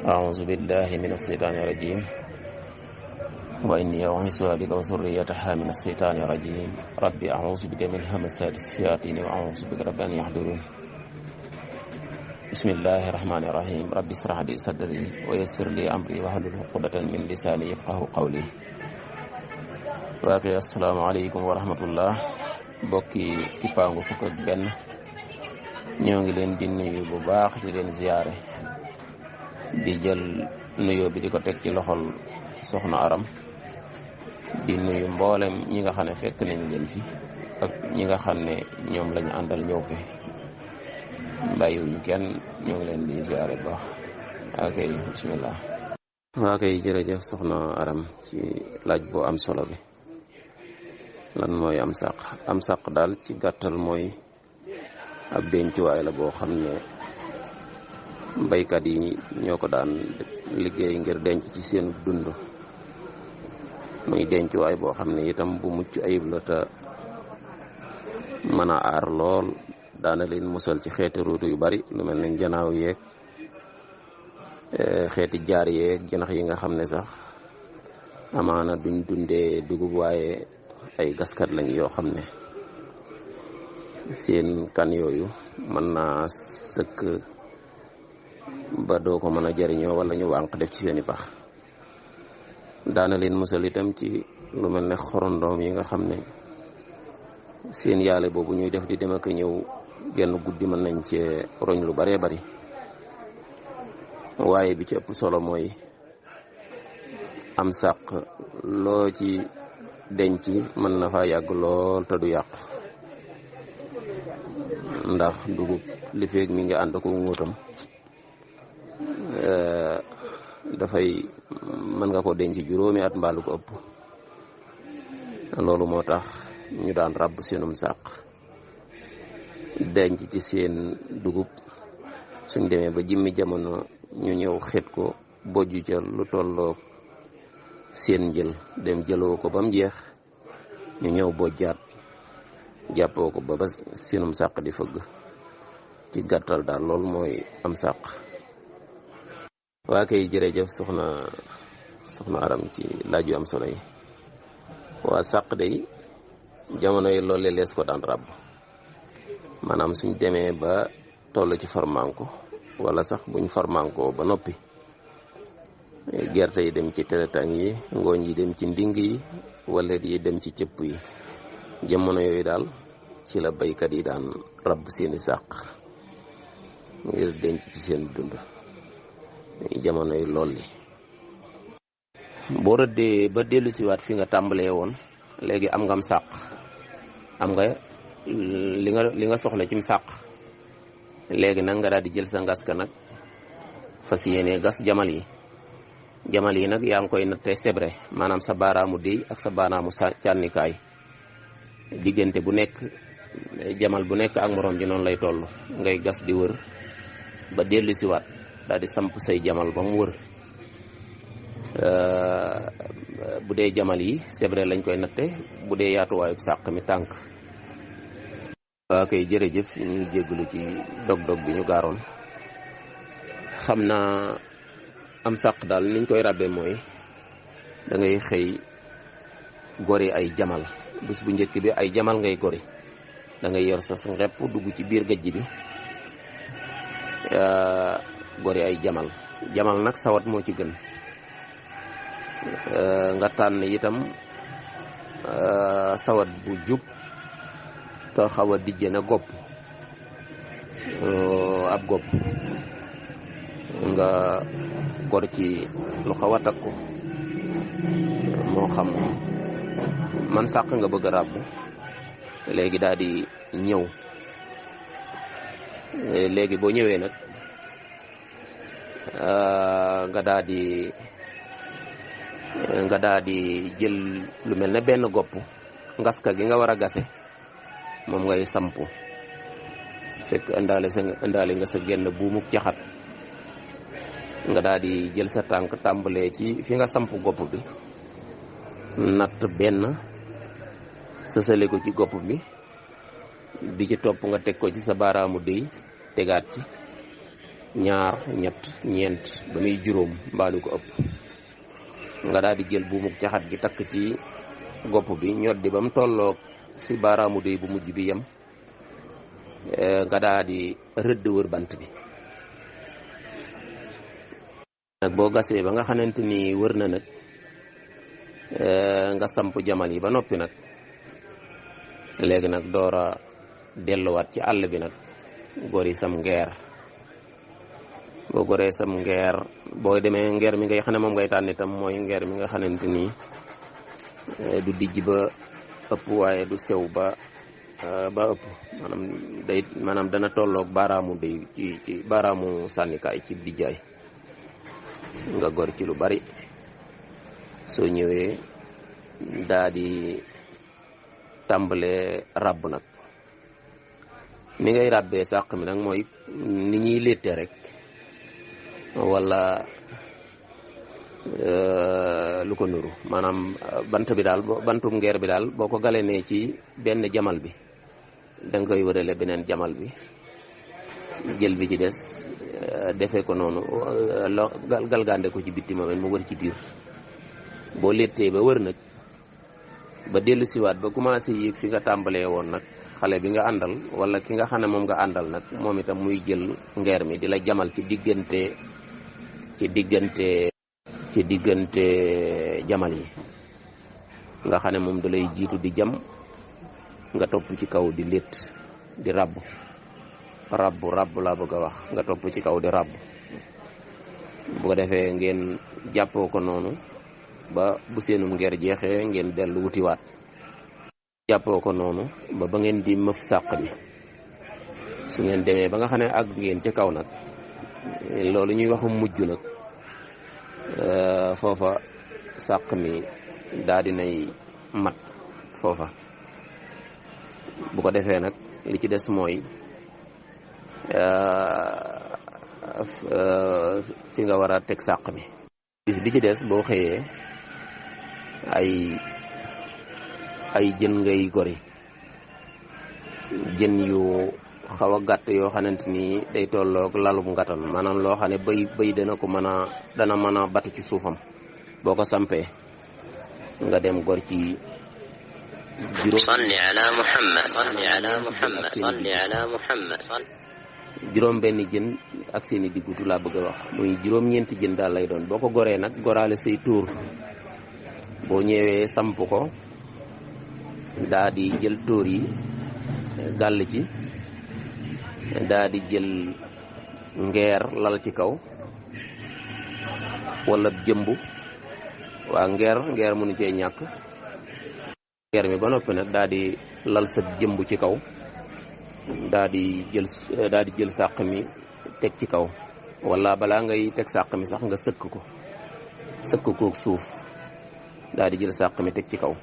أعوذ بالله من الشيطان الرجيم وإني أعيذها بك وذريتها من الشيطان الرجيم ربي أعوذ بك من همزات الشياطين وأعوذ بك رب أن يحضرون بسم الله الرحمن الرحيم ربي اشرح لي صدري ويسر لي أمري واحلل عقدة من لساني يفقهوا قولي waake asalaamaaleykum wa rahmatullah mbokki Kippaangu fukk ak benn ñoo ngi leen di nuyu bu baax di leen ziyaare di jël nuyoo bi di ko teg ci loxol soxna Aram di nuyu mboolem ñi nga xam ne fekk nañ leen fi ak ñi nga xam ne ñoom lañu àndal ñëw fi bàyyiwuñu kenn ñoo ngi leen di ziyaare bu baax waakay bismillah waakay jërëjëf soxna Aram ci laaj bu am solo bi lan mooy am sàq daal ci gàttal mooy ab dencuwaay la boo xam ne baykat yi ñoo ko daan liggéey ngir denc ci seen dund muy dencuwaay boo xam ne itam bu mucc ayib la te mën a aar lool daana leen musal ci xeeti ruutu yu bari lu mel ne janaaw yeeg xeeti jaar yeeg janax yi nga xam ne sax amaana duñ dundee dugub waaye ay gaskat lañ yoo xam ne seen kan yooyu mën naa sëkk ba doo ko mën a jariñoo wala ñu wànq def ci seeni pax daana leen musal itam ci lu mel ne xorondoom yi nga xam ne seen yaale boobu ñuy def di dem ak ñëw genn guddi mën nañ cee roñ lu baree bari waaye bi ci ëpp solo mooy am sàq loo ci denc mën na faa yàgg lool te du yàqu ndax dugub li feeg mi ngi ànd ko ngóotam dafay mën nga ko denc juróomi at mbaalu ko ëpp loolu moo tax ñu daan ràbb seenum sàq denc ci seen dugub suñ demee ba jimmi jamono ñu ñëw xet ko bojju ca lu tolloog seen njël dem jëloo ko ba mu jeex ñu ñëw bojjaat jàppoo ko ba seenum sàq di fëgg ci gàttal daal loolu mooy am sàq waa kay jërëjëf soxna Aram ci laaj yu am solo yi waa sàq day jamono yi loolu lees ko daan ràbb maanaam suñ demee ba toll ci farmanko wala sax buñ farmanko ba noppi gerte yi dem ci teretang yi ngooñ yi dem ci nding yi wala yi dem ci cëpp yi jamono yooyu daal ci la baykat yi daan rabb seeni sàq ngir denc ci seen dund jamono yi lool li boo rëddee ba dellu siwaat fi nga tàmbalee woon léegi am ngam sàq am nga li nga soxla cim sàq léegi nag nga daal di jël sa ngas ka nag fas yéene gas jamal yi nag yaa ngi koy nattee sebre maanaam sa baaraamu déy ak sa baaraamu cànnikaay diggante bu nekk jamal bu nekk ak morom ji noonu lay toll ngay gas di wër ba dellu siwaat daal di samp say jamal ba mu wër bu dee jamal yi sebre lañ koy natte bu dee yaatuwaayu sàq mi tànk waa koy jërëjëf ñu ngi jégalu ci dog-dog bi ñu gaaroon xam naa am sàq daal niñ koy ràbbee mooy da ngay xëy gori ay jamal bés bu njëkk bi ay jamal ngay gori da ngay yor sa ngepp dugg ci biir gajj bi gori ay jamal nag sawat moo ci gën nga tànn itam sawat bu jub te xaw a dijje na gopp ab gopp nga gor ci lu xaw a takku moo xam man sàq nga bëgg a ràbb léegi daal di ñëw léegi boo ñëwee nag nga daal di jël lu mel ne benn gopp ngaska gi nga war a gase moom ngay sampu fekk indaale nga sa genn buumuk caxat nga daal di jël sa tànk tàmbalee ci fi nga samp gopp bi natt benn sësale ko ci gopp bi ci topp nga teg ko ci sa baaraamu déy tegaat ci ñaar ñett ñeent ba muy juróom mbaalu ko ëpp nga daal di jël buumuk caxat gi takk ci gopp bi ñoddi ba mu tolloog si baaraamu déy bu mujj bi yem nga daal di rëdd wër bant bi nag boo gasee ba nga xamante ni wër na nag nga samp jamal yi ba noppi nag léegi nag door a delluwaat ci àll bi nag gori sam ngeer boo goree sam ngeer boo demee ngeer mi ngay xam ne moom ngay tànn itam mooy ngeer mi nga xamante ni du dijj ba ëpp waaye du sew ba ëpp maanaam dana tolloog baaraamu day ci baaraamu sànnikaay ci dijjaay nga gor ci lu bari soo ñëwee daa di tàmbalee ràbb nag ni ngay ràbbee sàq mi nag mooy ni ñuy létte rek wala lu ko nuru maanaam bant bi daal bantum ngeer bi daal boo ko galenee ci benn jamal bi da nga koy wërale beneen jamal bi jël bi ci des defee ko noonu galgande ko ci bitti moom mu wër ci biir boo léttee ba wër nag ba dellu siwaat ba commencé yéeg fi nga tàmbalee woon nag xale bi nga àndal wala ki nga xam ne moom nga àndal nag moom itam muy jël ngeer mi di la jamal ci diggante jamal yi nga xam ne moom da lay jiitu di jam nga topp ci kaw di létt di rabb laa bëgg a wax nga topp ci kaw di rabb bu ko defee ngeen jàppoo ko noonu ba bu seenum ngeer jeexee ngeen dellu wutiwaat jàppoo ko noonu ba ngeen di mëf sàq mi su ngeen demee ba nga xam ne àgg ngeen ci kaw nag loolu ñuy waxu mujj nag foofa sàq mi daa dinay mat foofa bu ko defee nag li ci des mooy fi nga war a teg sàq mi bis bi ci des boo xëyee ay jën ngay gori jën yu xaw a gàtt yoo xamante ni day tolloog lalum ngatan maanaam loo xam ne bëy dana mën a batu ci suufam boo ko sampee nga dem gor ci juróom benn jën ak seeni diggutu laa bëgg a wax muy juróom-ñeenti jën daal lay doon boo ko goree nag goraale say tuur boo ñëwee samp ko daa di jël tóor yi gàll ci daa di jël ngeer lal ci kaw wala jëmb waa ngeer mënu cee ñàkk ngeer mi ba noppi nag daa di lal sa jëmb ci kaw daa di jël sàq mi teg ci kaw wala balaa ngay teg sàq mi sax nga sëkk kook suuf daa di jël sàq mi teg ci kaw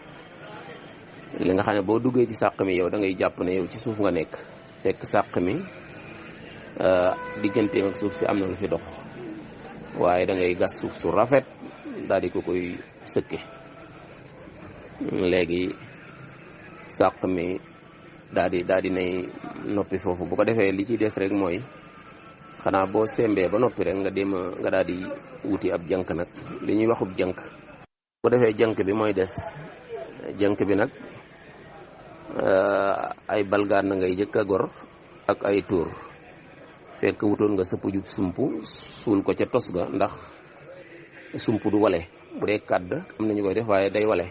li nga xam ne boo duggee ci sàq mi yow da ngay jàpp ne yow ci suuf nga nekk fekk sàq mi digganteem ak suuf si am na lu fi dox waaye da ngay gas suuf su rafet daal di ko koy sëkke léegi sàq mi daal di nay noppi foofu bu ko defee li ci des rek mooy xanaa boo sembee ba noppi rek nga daal di wuti ab jànk nag li ñuy waxub jànk bu ko defee jànk bi mooy des jànk bi nag ay balgaan na ngay jëkk a gor ak ay tuur fekk wutoon nga sëpp jub sump suul ko ca tos ga ndax sump du wale bu dee kàdd am nañu koy def waaye day wale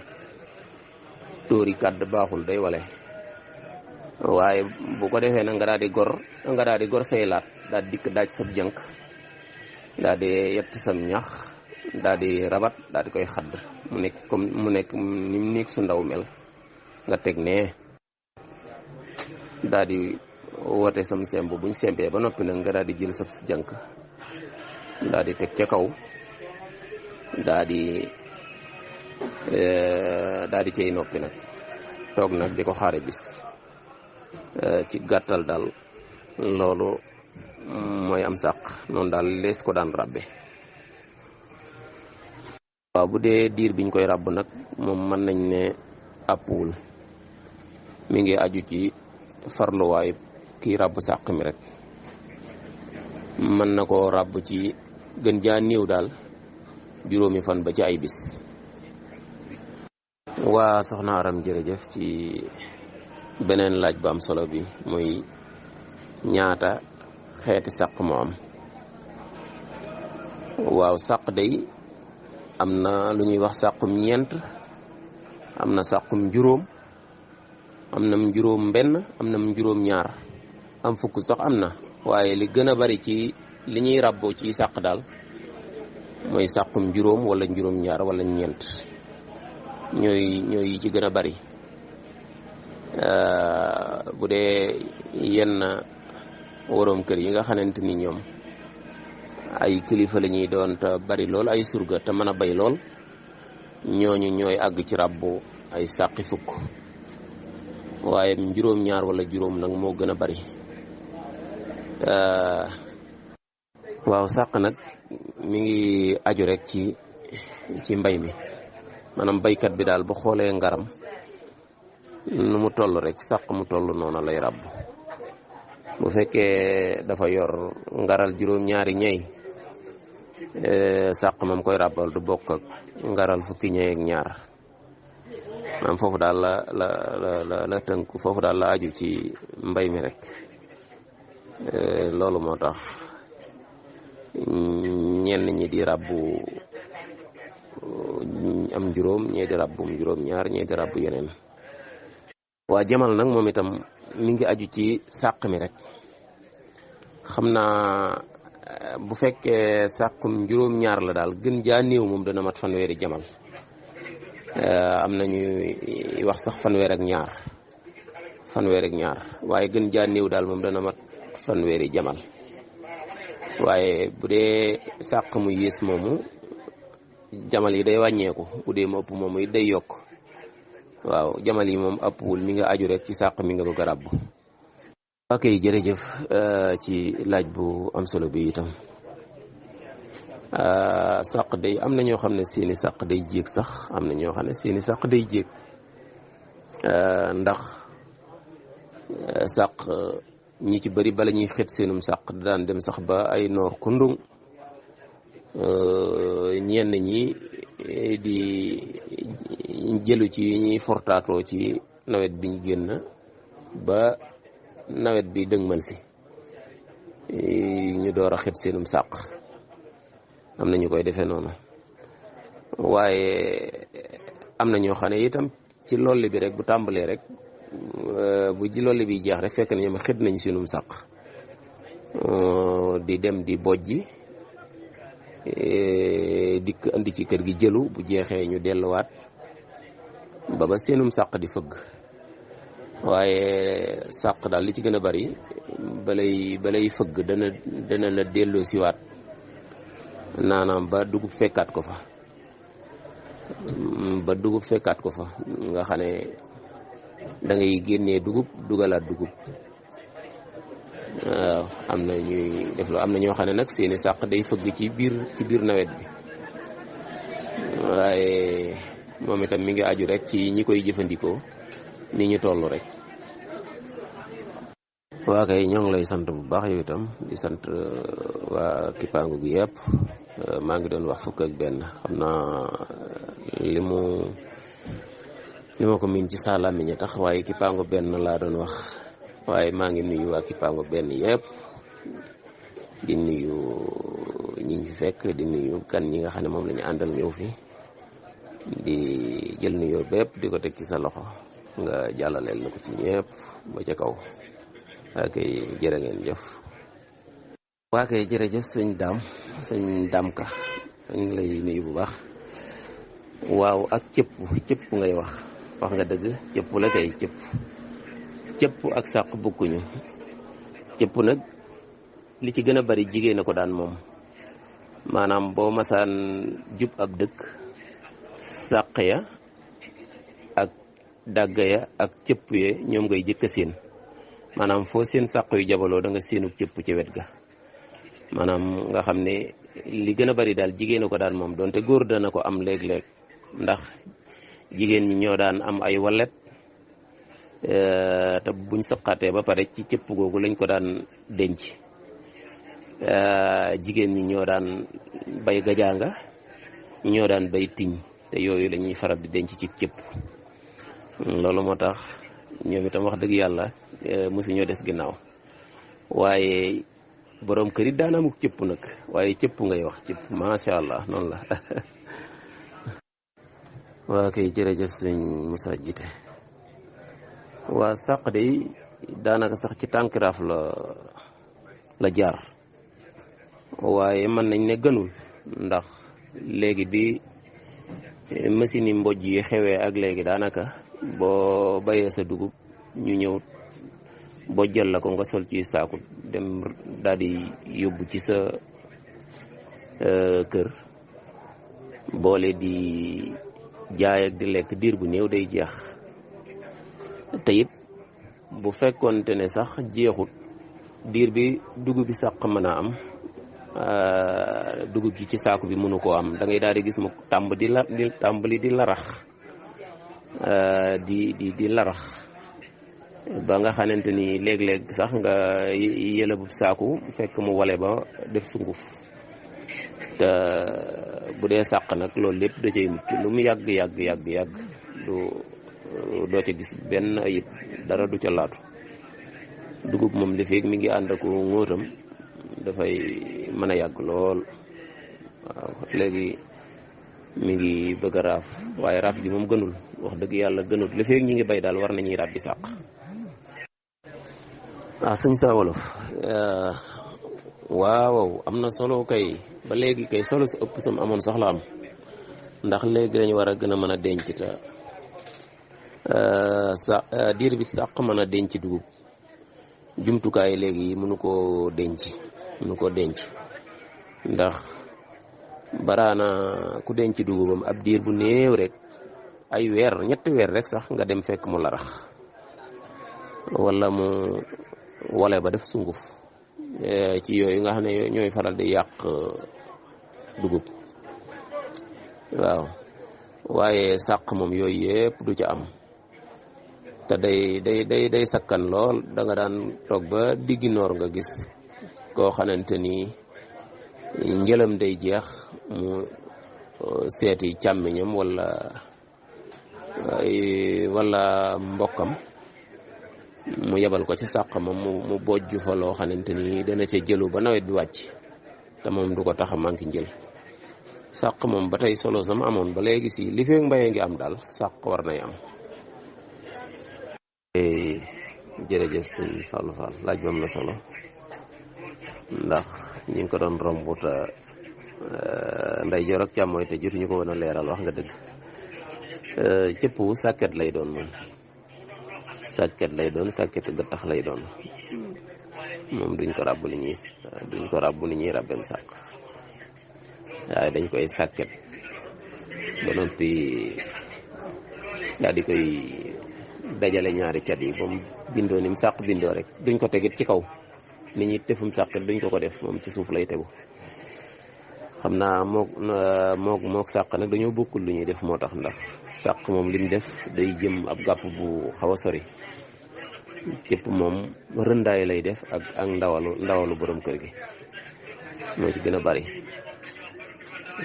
tóori kàdd baaxul day wale waaye bu ko defee nag nga daal di gor say laat daal di dikk daaj sab jànk daal di yett sam ñax daal di rabat daal di koy xadd mu nekk ni mu nekk su ndaw mel nga teg ne daal di woote sam semb buñ sembee ba noppi nag nga daal di jël sa jànk daal di teg ca kaw daal di cay noppi nag toog nag di ko xaare bis ci gàttal daal loolu mooy am sàq noonu daal lees ko daan rabbe waaw bu dee diir biñ koy ràbb nag moom mën nañ ne àppuwul mi ngi aju ci farluwaayu kii ràbb sàq mi rek mën na koo ràbb ci gën jaa néew daal juróomi fan ba ci ay bis. waa soxna Aram jërëjëf ci beneen laaj bu am solo bi muy ñaata xeeti sàq moo am. waaw sàq day am na lu ñuy wax sàqum ñeent, am na sàqum juróom, am na juróom benn, am na juróom ñaar, am fukk sax am na, waaye li gën a bari ci li ñuy ràbboo ci sàq daal mooy sàqum juróom wala juróom ñaar wala ñeent, ñooy ci gën a bari. bu dee yenn waroom kër yi nga xamante ni ñoom ay kilifa la ñuy doon te bari lool ay surga te mën a bay lool, ñooñu ñooy àgg ci ràbbu ay sàqi fukk, waaye juróom ñaar wala juróom nag moo gën a bari. waaw sàq nag mi ngi aju rek ci mbay mi, maanaam baykat bi daal bu xoolee ngaram nu mu toll rek sàq mu toll noonu lay ràbb. bu fekkee dafa yor ngaral juróom ñaari ñey, sàq moom koy ràbbal du bokk ak ngaral fukki ñey ak ñaar. maanaam foofu daal la tënku, foofu daal la aju ci mbay mi rek. loolu moo tax ñenn ñi di ràbbu am juróom, ñee di ràbbum juróom ñaar, ñee di ràbbu yeneen. waa jamal nag moom itam mi ngi aju ci sàq mi rek. xam naa bu fekkee sàqum juróom ñaar la daal gën jaa néew moom dana mat fanweeri jamal. am na ñuy wax sax fanweer ak ñaar, waaye gën jaa néew daal moom dana mat fanweeri jamal. waaye bu dee sàq mu yées moomu jamal yi day wàññeeku, bu dee mu ëpp moomu it day yokk. waaw jamal yi moom ëppwul, mi nga aju rek ci sàq mi nga bëgg a ràbb. ok jërëjëf ci laaj bu am solo bi itam. sàq day am na ñoo xam ne seeni sàq day jéeg sax, am na ñoo xam ne seeni sàq day jéeg. ndax sàq ñi ci bari bala ñuy xet seenum sàq daan dem sax ba ay noor kundung. ñenn ñi di jëlu ci ñuy fortaatoo ci nawet biñ génn ba nawet bi dëgmal si ñu door a xet seenum sàq. am na ñu koy defee noonu, waaye am na ñoo xam ne itam ci lolli bi rek bu tàmbalee rek bu ji lolli bi jeex rek fekk na ñoom xet nañ seenum sàq, di dem di bojji dikk andi ci kër gi jëlu, bu jeexee ñu delluwaat ba seenum sàq di fëgg. waaye sàq daal li ci gën a bari balay fëgg dana la delloo siwaat naanaam ba dugub fekkaat ko fa, nga xam ne da ngay génnee dugub dugalaat dugub. waaw am na ñuy def lu, am na ñoo xam ne nag seeni sàq day fëgg ci biir nawet bi. waaye moom itam mi ngi aju rek ci ñi koy jëfandikoo ni ñu toll rek. waa kay ñoo ngi lay sant bu baax yow itam di sant waa Kipangu gi yëpp. maa ngi doon wax fukk ak benn, xam naa li ma ko miin ci saa làmmiñ tax, waaye Kipangu benn laa doon wax. waaye maa ngi nuyu waa Kipangu benn yëpp, di nuyu ñi fi fekk, di nuyu kan ñi nga xam ne moom la ñu àndal ñëw fi, di jël nuyoo bépp di ko teg ci sa loxo nga jàllaleel na ko ci ñëpp ba ca kaw. waa kay jërë ngeen jëf. waa kay jërëjëf sëñ daam ka ñu ngi lay nuyu bu baax. waaw ak cëpp ngay wax nga dëgg, cëpp la kay cëpp ak sàq bokkuñu. cëpp nag li ci gën a bari jigéen a ko daan moom, maanaam boo masaan jub ab dëkk, sàq ya ak dàgg ya ak cëpp ye ñoom ngay jëkk a seen. maanaam foo seen sàq yu jabaloo da nga seenu cëpp ci wet ga. maanaam nga xam ne li gën a bari daal jigéen a ko daan moom, donte góor dana ko am léeg-léeg, ndax jigéen ñi ñoo daan am ay wallet, te buñ saqatee ba pare ci cëpp googu lañ ko daan denc. jigéen ñi ñoo daan bay gajaanga ñoo daan bay tiñ te yooyu la ñuy faral di denc ci cëpp loolu moo tax ñoom itam wax dëgg yàlla mosu ñoo des ginnaaw waaye borom kër it daan amuk cëpp nag waaye cëpp ngay wax cëpp macha allah noonu la. waa kay jërëjëf sëñ Moussa Jité waa sàq de daanaka sax ci tànkiraaf la jaar waaye mën nañ ne gënul ndax léegi bi machine yi mbojj yi xewee ak léegi daanaka boo bayee sa dugub ñu ñëw bojjal la ko nga sol ci saaku dem daal di yóbbu ci sa kër boole di jaay ak di lekk diir bu néew day jeex te it bu fekkoonte ne sax jeexut diir bi dugub bi sàq mën a am dugub ji ci saaku bi mënu koo am da ngay daal di gis mu tàmbali di larax di larax ba nga xamante ni léeg-léeg sax nga yëlëbub saaku fekk mu wale ba def sunguf te bu dee sàq nag loolu lépp da cay mucc lu mu yàgg doo ca gis benn ayib dara du ca laatu dugub moom li feeg mi ngi ànd ak ngóotam dafay mën a yàgg lool waaw léegi mi ngi bëgg a raaf waaye raaf gi moom gënul wax dëgg yàlla gënul li feeg ñi ngi bay daal war nañuy raab bi sàq. sëñ Saa Wolof waaw am na solo kay ba léegi kay solo su ëpp sam amoon soxla am ndax léegi dañu war a gën a mën a denc te diir bi sàq mën a denc dugub jumtukaay léegi mënu koo denc ndax baraana ku denc dugubam ab diir bu néew rek ay weer ñetti weer rek sax nga dem fekk mu larax wala mu wale ba def sunguf ci yooyu nga xam ne ñooy faral di yàq dugub waaw waaye sàq moom yooyu yëpp du ca am te day sakkan lool da nga daan toog ba diggi noor nga gis koo xamante ni njëlam day jeex mu seeti càmmiñam wala mbokkam mu yebal ko ci sàq ma mu bojj fa loo xamante ni dana ca jëlu ba nawet bi wàcc te moom du ko tax a manqué njël sàq moom ba tey solo sama amoon ba léegi si li feeg mbayee ngi am daal sàq war nay am. jërëjëf sëñ Fallou Fall laaj ba am na solo ndax ñi ngi ko doon romb te ndeyjoor ak càmmooy te jotuñu ko woon a leeral wax nga dëgg cëpp wu sàkket lay doon moom sàkketu gattax lay doon moom duñ ko ràbb ni ñuy ràbbem sàq waaye dañ koy sàkket ba noppi daal di koy dajale ñaari cat yi ba mu bindoo ni mu sàq bindoo rek duñ ko tegit ci kaw ni ñuy tefum sàqet duñ ko def moom ci suuf lay tegu xam naa mook sàq nag dañoo bokkul lu ñuy def moo tax ndax sàq moom lim def day jëm ab gàpp bu xaw a sori cëpp moom rëndaay lay def ak ndawalu borom kër gi moo ci gën a bari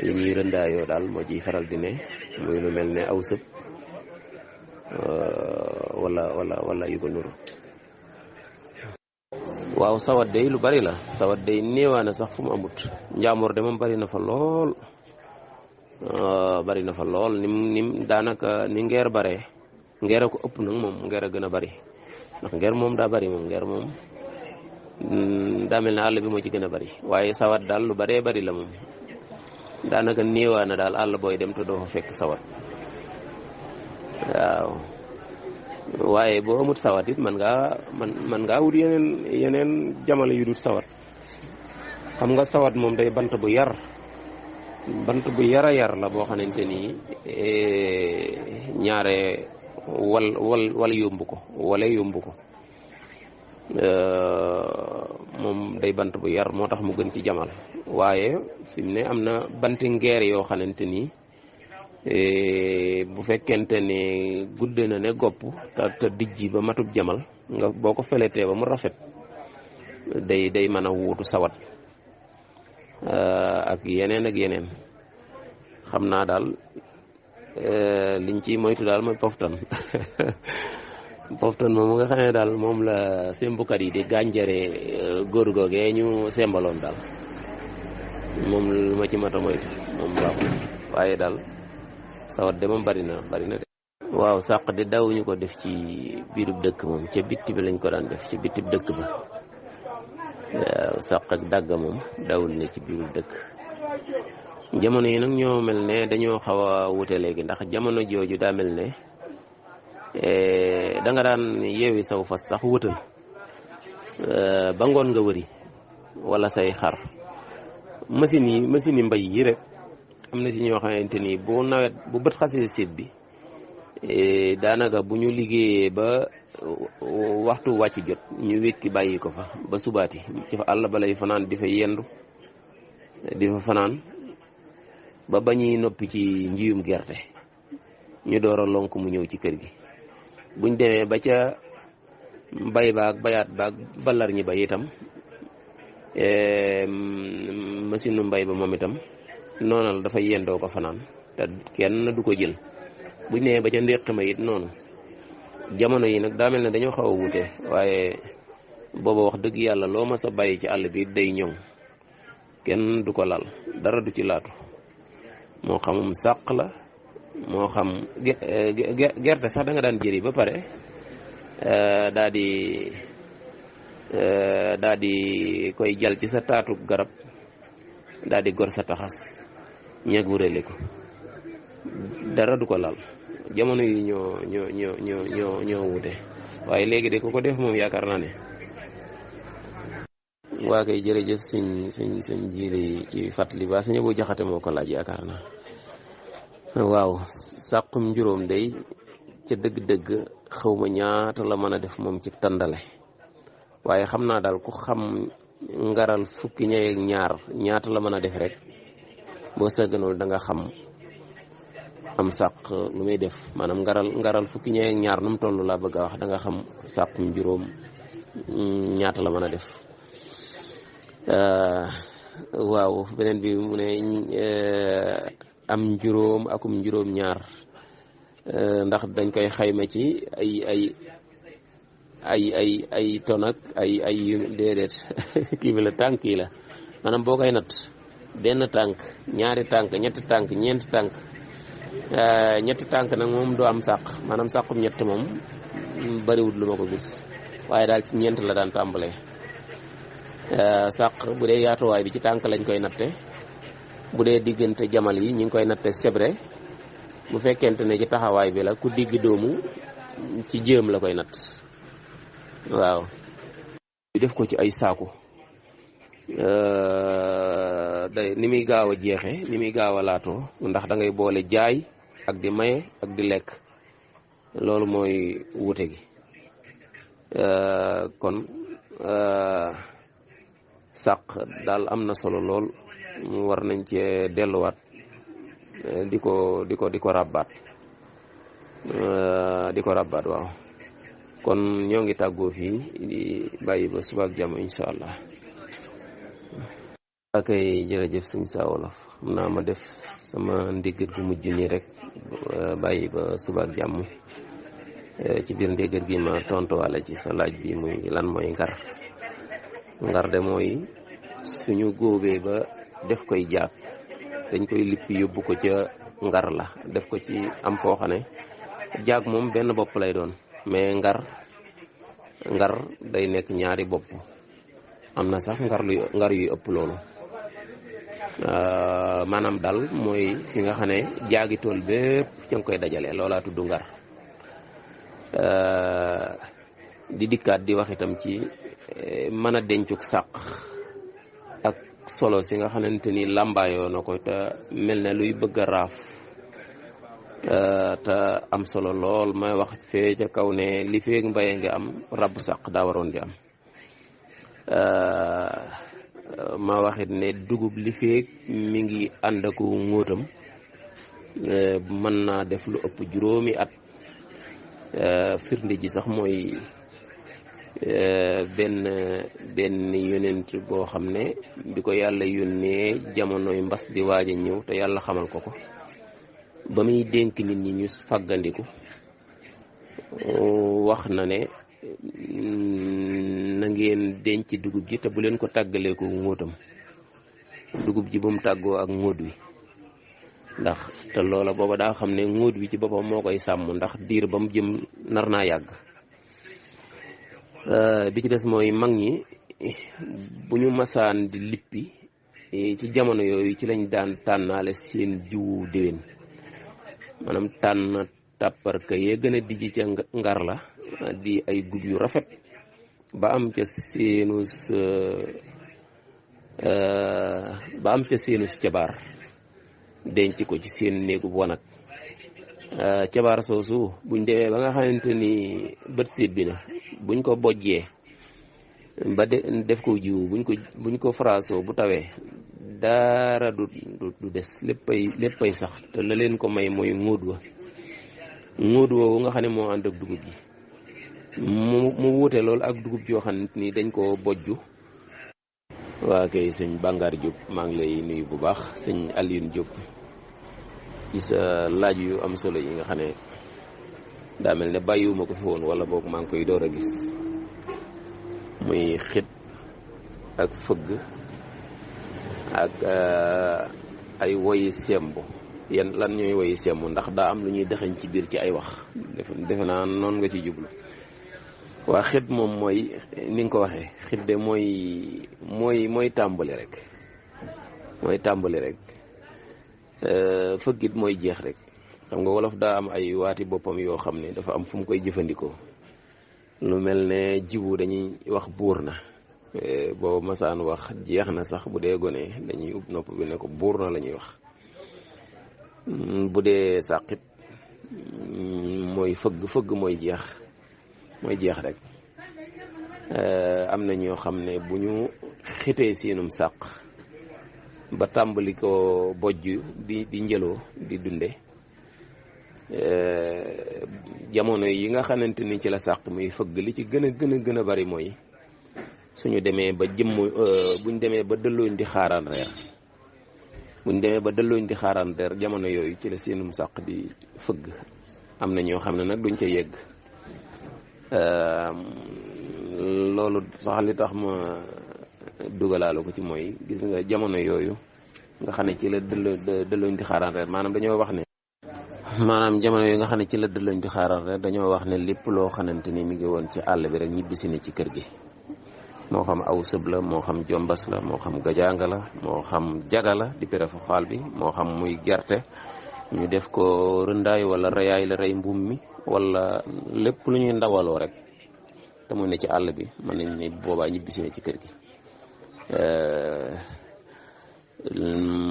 li ñuy rëndaayoo daal moo ciy faral di ne muy lu mel ne aw sëb wala yu ko nuru. waaw sawat day lu bari la sawat day néewaane sax fu mu amut njaamoor de moom bari na fa lool nim daanaka ni ngeer bare ngeer a ko ëpp nag moom ngeer a gën a bari ndax ngeer moom daa bari moom ngeer moom daa mel ne àll bi moo ci gën a bari waaye sawat daal lu baree bari la moom daanaka néewaane daal àll booy dem te doo fa fekk sawat waaw waaye boo amut sawat it man ngaa wut yeneen jamono yu dul sawat xam nga sawat moom day bant bu yar la boo xamante ni ñaare wal yomb ko moom day bant bu yar moo tax mu gën ci jamal waaye fi mu ne am na banti ngeer yoo xamante ni bu fekkente ne gudde na ne gopp te dijji ba matub jamal nga boo ko feletee ba mu rafet day mën a wuutu sawat ak yeneen xam naa daal liñ ci moytu daal mooy poftan poftan moom nga xam ne daal moom la sembukat yi di gànjare góor googee ñu sembaloon daal moom lu ma ci mata moytu moom baaxul waaye daal sawat de moom bari na de waaw sàq de dawuñu ko def ci biirub dëkk moom ca bitti bi lañ ko daan def ci bittib dëkk ba waaw sàq ak dàgga moom dawul ne ci biirub dëkk jamono yi nag ñoo mel ne dañoo xaw a wute léegi ndax jamono jooju daa mel ne da nga daan yeewi saw fas sax wëtal ba ngoon nga wëri wala say xar machine yi mbay yi rek am na ci ñoo xamante ni bu nawet bu bët xasee séet bi daanaka bu ñu liggéeyee ba waxtu wàcc jot ñu wékki bàyyi ko fa ba subaati ci fa àll ba lay fanaan di fa yendu di fa fanaan ba bañuy noppi ci njiyum gerte ñu door a lonk mu ñëw ci kër gi buñ demee ba ca mbay baag bayaat baag balar ñi bay itam machine mbay ba moom itam noonal dafa yendoo ko fanaan te kenn du ko jël buñ nee ba ca ndéq ma it noonu jamono yi nag daa mel ne dañoo xaw a wuute waaye booba wax dëgg yàlla loo ma sa bàyyi ci àll bi day ñoŋ kenn du ko lal dara du ci laatu moo xamum sàq la moo xam gerte sax da nga daan jëri ba pare daa di koy jal ci sa taatu garab daa di gor sa taxas ñeg wurale ko dara du ko lal jamono yi ñoo wute waaye léegi de ku ko def moom yaakaar naa ne waa kay jërëjëf sëñ jiili ci fàttali ba sëñ bu jaxate moo ko laaj yaakaar naa waaw sàqum juróom day ca dëgg-dëgg xawma ñaata la mën a def moom ci tàndale waaye xam naa daal ku xam ngaral fukki ñay ak ñaar ñaata la mën a def rek boo sëgganul da nga xam am sàq lu muy def maanaam ngaral fukki ñay ak ñaar nu mu toll laa bëgg a wax da nga xam sàqum juróom ñaata la mën a def waaw beneen bi mu ne am juróom akum juróom ñaar ndax dañ koy xayma ci ay ton ak ay yu déedéet kii bi la tànk yi la maanaam boo koy natt benn tànk ñaari tànk ñetti tànk ñeenti tànk ñetti tànk nag moom doo am sàq maanaam sàqum ñett moom bariwul lu ma ko gis waaye daal ci ñeent la daan tàmbalee sàq bu dee yaatuwaay bi ci tànk lañ koy natte bu dee diggante jamal yi ñu ngi koy natte sebre bu fekkente ne ci taxawaay bi la ku digg doomu ci jéem la koy natt waaw def ko ci ay saaku day ni muy gaaw a jeexe ni muy gaaw a laatoo ndax da ngay boole jaay ak di maye ak di lekk loolu mooy wute gi kon sàq daal am na solo lool war nañ cee delluwaat di ko rabbaat waaw kon ñoo ngi tàggoo fii di bàyyi ba suba ak jàmm incha allah. akay jërëjëf sëñ Saa Wolof xam naa ma def sama ndéggat gu mujj nii rek bàyyi ba suba ak jàmm ci biir ndéggat gi ma tontuwaale ci sa laaj bi muy lan mooy ngar de mooy suñu góobee ba def koy jaag dañ koy lippi yóbbu ko ca ngar la def ko ci am foo xam ne jaag moom benn bopp lay doon mais ngar day nekk ñaari bopp am na sax ngar yu ëpp loolu maanaam daal mooy fi nga xam ne jaagi tool bépp ca nga koy dajale loolaa tudd ngar di dikkaat di wax itam ci mën a dencuk sàq ak solo si nga xamante ni làmbaayoo na ko te mel ne luy bëgg a raaf te am solo lool may wax fee ca kaw ne li feeg mbaye nga am rab sàq daa waroon di am ma waxit ne dugub li feeg mi ngi ànd ak ngóotam mën naa def lu ëpp juróomi at firnde ji sax mooy benn yonent boo xam ne bi ko yàlla yónnee jamonoy mbas di waaj a ñëw te yàlla xamal ko ba muy dénk nit ñi ñu fàggandiku wax na ne na ngeen denc dugub ji te bu leen ko tàggalee ko ngóotam dugub ji bu mu tàggoo ak ngóot wi ndax te loola booba daa xam ne ngóot wi ci boppam moo koy sàmm ndax diir ba mu jëm nar naa yàgg. bi ci des mooy mag ñi bu ñu masaan di lippi ci jamono yooyu ci lañ daan tànnaale seen jiwu déwén maanaam tànn tàpparka yee gën a dijji ca ngar la di ay gub yu rafet ba am ca seenus cabaar denc ko ci seen néegu wanag cabaar soosu buñ demee ba nga xamante ni bët séet bi na buñ ko bojjee ba def ko jiwu buñ ko farasoo bu tawee dara du des léppay sax te la leen ko may mooy ngóod woowu nga xam ne moo ànd ak dugub ji mu wuute lool ak dugub joo xam ni dañ koo bojju. waa kay sëñ Bangar Diop maa ngi lay nuyu bu baax sëñ Alioune Diop ci sa laaj yu am solo yi nga xam ne daa mel ne bàyyiwuma ko fi woon wala boog maa ngi koy door a gis muy xit ak fëgg ak ay woyi semb lan ñooy woyi semb ndax daa am lu ñuy dexañ ci biir ci ay wax defe naa noonu nga ci jublu. waa xit moom mooy ni nga ko waxee xit de mooy tàmbali rek fëggit mooy jeex rek. xam nga wolof daa am ay waati boppam yoo xam ne dafa am fu mu koy jëfandikoo lu mel ne jiwu dañuy wax buur na boobu masaan wax jeex na sax bu dee gone dañuy ub nopp bi ne ko buur na la ñuy wax. bu dee sàqit mooy fëgg mooy jeex rek. am na ñoo xam ne bu ñu xitee seenum sàq ba tàmbali ko bojj di njëloo di dunde jamono yi nga xamante ni ci la sàq muy fëgg li ci gën a bari mooy suñu demee ba buñ demee ba dëllooñ di xaaraan reer jamono yooyu ci la seenum sàq di fëgg. am na ñoo xam ne nag duñ ca yegg loolu sax li tax ma dugalaale ko ci mooy gis nga jamono yooyu nga xam ne ci la dëllooñ di xaaraan reer maanaam jamono yooyu nga xam ne ci la dëllooñ di xaaraan reer dañoo wax ne lépp loo xamante ni mi ngi woon ci àll bi rek ñibbisi ne ci kër gi moo xam aw sëb la moo xam jombas la moo xam gajaanga la moo xam jaga la di perefu xaal bi moo xam muy gerte ñu def ko rëndaay wala reyaay la rey mbuum mi wala lépp lu ñuy ndawaloo rek te mu ne ci àll bi mën nañ ne boobaa ñibbisi ne ci kër gi.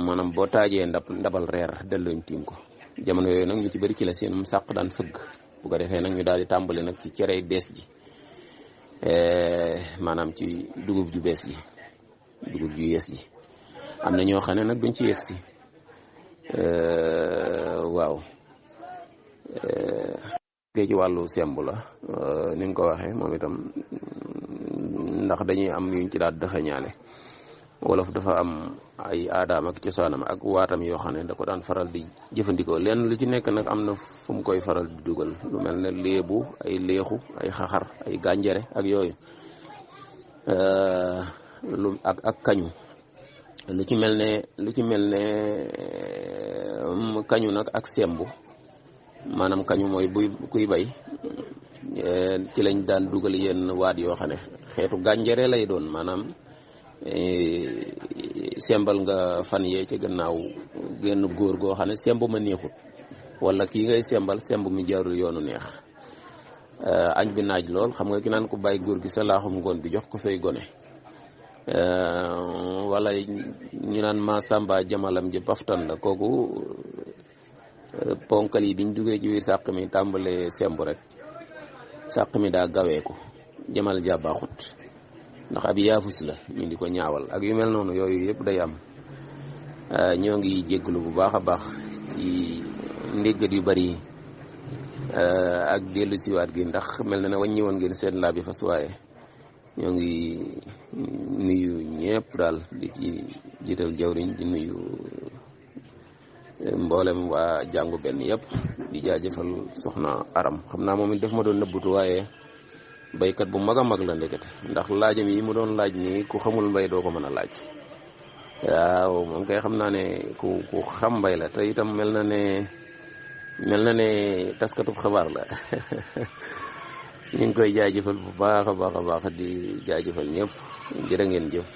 maanaam boo taajee ndabal reer dellooñ tiim ko jamono yooyu nag ñu ci bëri ci la seenum sàq daan fëgg bu ko defee nag ñu daal di tàmbali nag ci cere bees ji maanaam ci dugub ju bees ji dugub ju yees ji am na ñoo xam ne nag duñ ci yegsi waaw ci wàllu semb la ni nga ko waxee moom itam ndax dañuy am yuñ ci daal dëxëñaale wolof dafa am ay aadaam ak cosaanam ak waatam yoo xam ne da ko daan faral di jëfandikoo lenn lu ci nekk nag am na fu mu koy faral di dugal lu mel ne léebu ay léexu ay xaxar ay gànjare ak yooyu lu ak kañu lu ci mel ne kañu nag ak sembu maanaam kañu mooy kuy bay ci lañ daan dugal yenn waat yoo xam ne xeetu gànjare lay doon maanaam sembal nga fan yee ci gannaaw genn góor goo xam ne semb ma neexut wala kii ngay sembal semb mi jaarul yoonu neex añ bi naaj lool xam nga ki naan ko bàyyi góor gi sa laaxum ngoon bi jox ko say gone wala ñu naan ma samba jamalam ji baftan la kooku ponkal yi biñ duggee ci biir sàq mi tàmbalee semb rek sàq mi daa gaweeku jamal ja baaxut ndax ab yaafus la ñu di ko ñaawal ak yu mel noonu yooyu yëpp day am ñoo ngi jégalu bu baax a baax ci ndéggat yu bari yi ak dellu siwaat gi ndax mel na ne wàññi woon ngeen seen laa bi fas waaye ñoo ngi nuyu ñëpp daal di ci jiital jawriñ di nuyu mboolem waa jàngu benn yëpp di jaajëfal soxna Aram xam naa moom it daf ma doon nëbbutu waaye baykat bu mag a mag la ndekete ndax laajam yi mu doon laaj nii ku xamul mbay doo ko mën a laaj waaw moom kay xam naa ne ku xam mbay la te itam mel na ne taskatub xabaar la ñu ngi koy jaajëfal bu baax a baax a baax di jaajëfal ñëpp jërë ngeen jëf